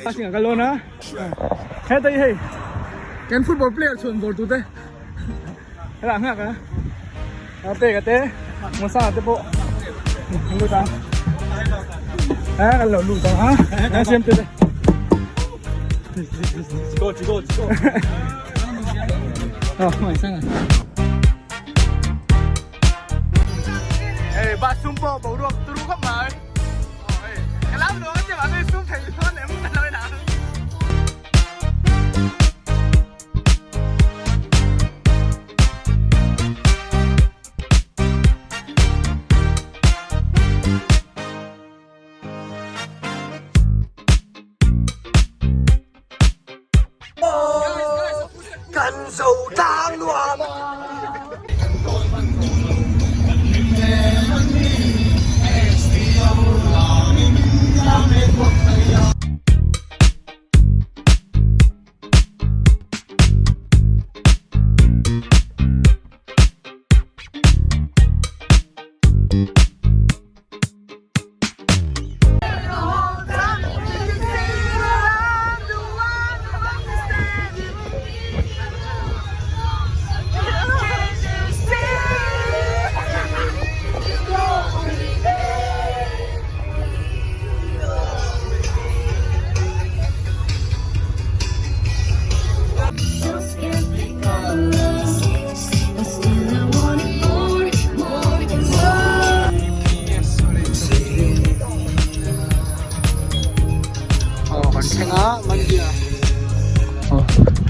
Passing ah ka lawn a heta hi hei kan football player chhuan bawr tute hetah nghak a a pek a te Musa te pawh an lut ang a kan lo lut ang a a siam te te Go go go. Oh, mai sang Hey, ba sum pawh boruak turu khawp mai. Ka lam lo che ma sum thei chuan em ka lo na. Kan zo tlang nuam a.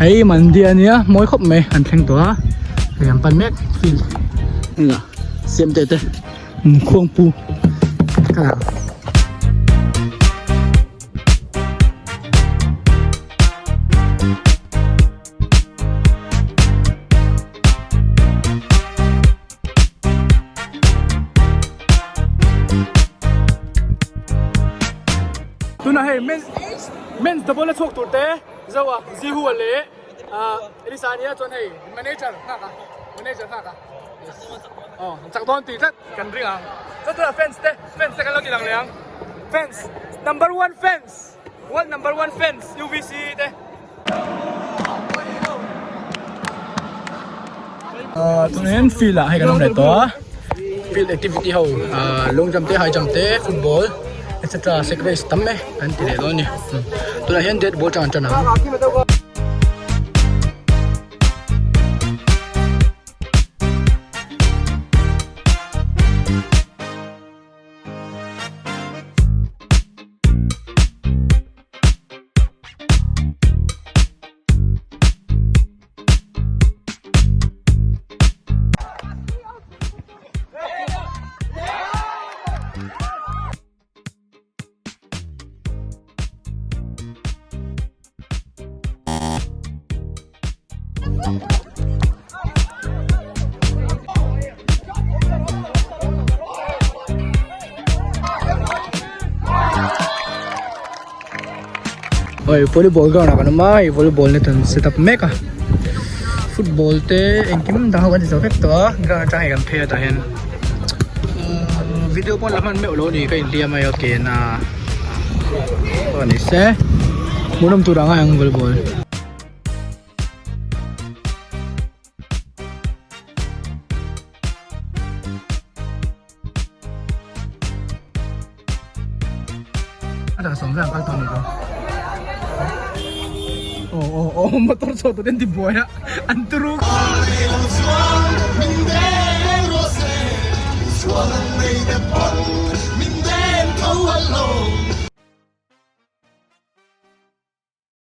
Hei mandir ania mawi khawp mai an thleng tawh a hei an pan mek field hengah siam te te khuangpu ka lang. Tunah hei mens mens double a chhuak tur te zo a Zihua leh ah Elisa ania chuan hei manager nghak a manager nghak a aw chak dawn tih tlat kan ring ang chuan tunah fans te fans te kan lo ti lang leh ang fans number one fans world number one fans UVC te. Tunah hian field ah hei kan awm leh tawh a field activity ho long jump te high jump te football etc sack race tam e kan ti leh dawn a ni tunah hian dead ball chang an tan ang. Oi volleyball ground ah kan awm a hei volleyball net an set up mek a football te engkim dang ho kan ti zo vek tawh a ground atang hei kan phei a tah hian video pawn la hman meuh lo a ni ka inhliam a okay na pawh ni se hmuhnawm tur ang a ang volleyball. A dah sawm vel kal tawh ni chu. Aw aw aw motor chho tawh ten ti buai a an turu.